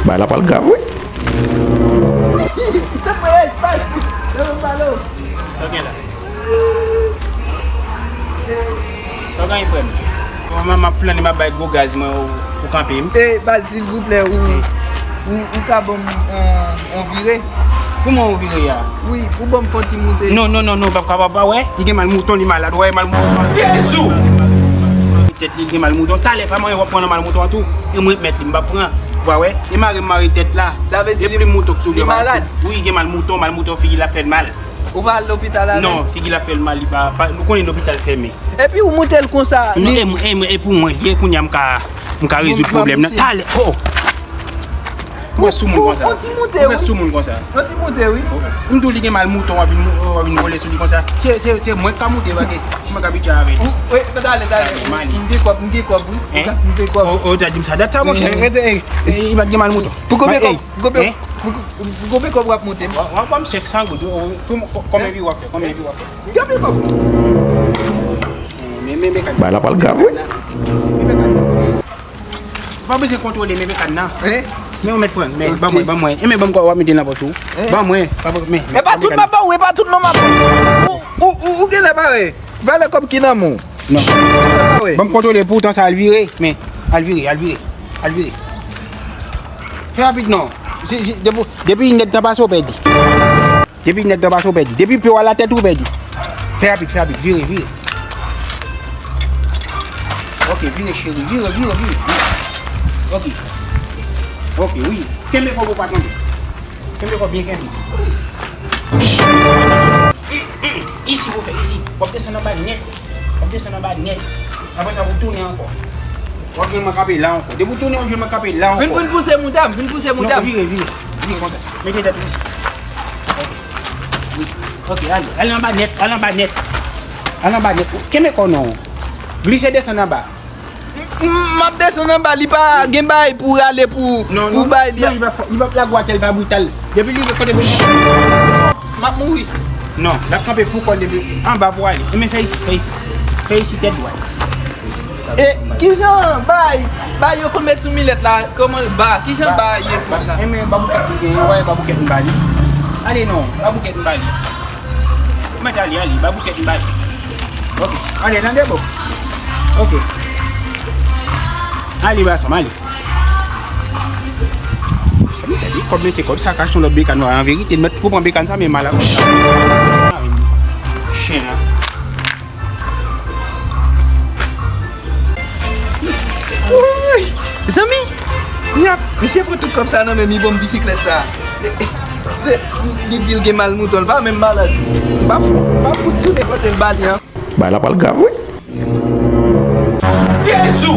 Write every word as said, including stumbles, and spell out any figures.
Bagay la pral grav, wi. Sa w gen la? Sa w gen, frè m? Mwen, m ap flannen, m ap bay gwo gaz mwen, ou, ou kanpe m. E, baz, silvouplè, ou, ou, ou ka ban m on, on vire? Kouman on vire a? Wi, ou ban m fon ti moute. Non, non, non, non, pap kapab, pa wè? Li gen mal mouton, li malad, wè, mal mouton. Jezi! Tèt li gen mal mouton. Talè, pa manyen w ap pran nan mal mouton an tou. E mwen k mèt li, m p ap pran. Ou pa wè? E mare m mare tèt la. Sa vle di li, li malad? Wi, li gen mal mouton, mal mouton, figi l ap fè l mal. Ou pa al lopital avè l? Non, figi l ap fè l mal, li pa, pa, nou konnen lopital fèmen. Epi ou moute l konsa, non, li e, e, e pou mwen, li e kounye a m ka, m ka rezoud pwoblèm nan. Talè, oh! Ou fè sou moun konsa. On ti moute, wi. Ou fè sou moun konsa. On ti moute, wi. M di w li gen mal mouton, w ap vin, w ap vin vole sou li konsa. Se, se, se mwen k ka moute, paske mwen k abitye avè l. Wi, talè, talè. M gen kòb, m gen kòb, wi. M gen kòb. O, o, ou ta di m sa dat sa, monchè. E, e, e, e, li pa t gen mal mouton. Pou konbyen kòb? Pou konbyen, pou, pou, pou konbyen kòb w ap moute m? W ap, w ap ban m senk san goud, wi, wi. Pou m, ko-, konbyen vi w ap fè? Konbyen vi w ap fè? M gen pil kòb. Men, men, men, bagay la pral grav, wi. Ou pa bezwen kontwole men mekàn nan. Men ou mèt pran, men ban mwen, ban mwen. E men ban mwen, w ap mete l nan pòch ou. Ban mwen, pa, men, men, e pa tout m ap ba w, e pa tout non m ap ba w. Ou, ou, ou, ou genlè bare. Valè kòb ki nan men w. Non. Ban m kontwole pou tan sa al vire, men, al vire, al vire, al vire. Fè rapid non. Si, si, depi, depi inèdtan pase w pèdi. Depi nèt anba so pèdi. Depi pye w a latèt ou pèdi. Fè rapid, fè rapid. Vire, vire. Ok, vire cheri. Vire, vire, vire. Ok. Ok, wi. Kenbe kò w pa tonbe. Kenbe kò w byen kenbe. Isi pou fè, isi. W ap desann anba nèt. W ap desann anba nèt. Apre sa, w tounen ankò. W ap jwenn mwen kanpe la ankò. Depi w tounen, w jwenn mwen kanpe la ankò. Vin, vin pouse mouda m, vin pouse mouda m. Non, vire, vire. Vire konsa. Mete tèt ou isi. Ok. Wi. Ok, ale. Ale anba nèt, ale anba nèt. Ale anba nèt. Kenbe kò w non. Glise desann anba. M, m ap desann anba, li pa gen bagay pou rale pou, pou bay li. Non, non, li pa fò, li pa lage w atè, li pa brital. Depi li kote pou m ap mouri. Non, l ap kanpe pou kò l depi anba pou ale. Enben fè isi, fè isi. Fè isi tèt dwat. E kijan bay, bay yo konn met sou milèt la, kòman ba, kijan ba ye konsa? Enben baboukèt li genyen, wè baboukèt m ba li. Ale non, baboukèt m ba li. Ou mèt ale, ale, baboukèt m ba li. Ok, ale nan debo. Ok. Ale ba sa m ale. Sa m tande kòb mesye kòb sa ka chon lòt bekàn wè an verite, mèt pou pran bekàn sa men mal a kòb sa. Chen an. Woy! Zanmi! Nyap! Misye pran tout kòb sa nan men m, li ban m bisiklèt sa. Li di l gen mal mouton, l pa menm malad. M pa fout, m pa fout tounen kote l ba li an. Bagay la pral grav, wi. Jezi!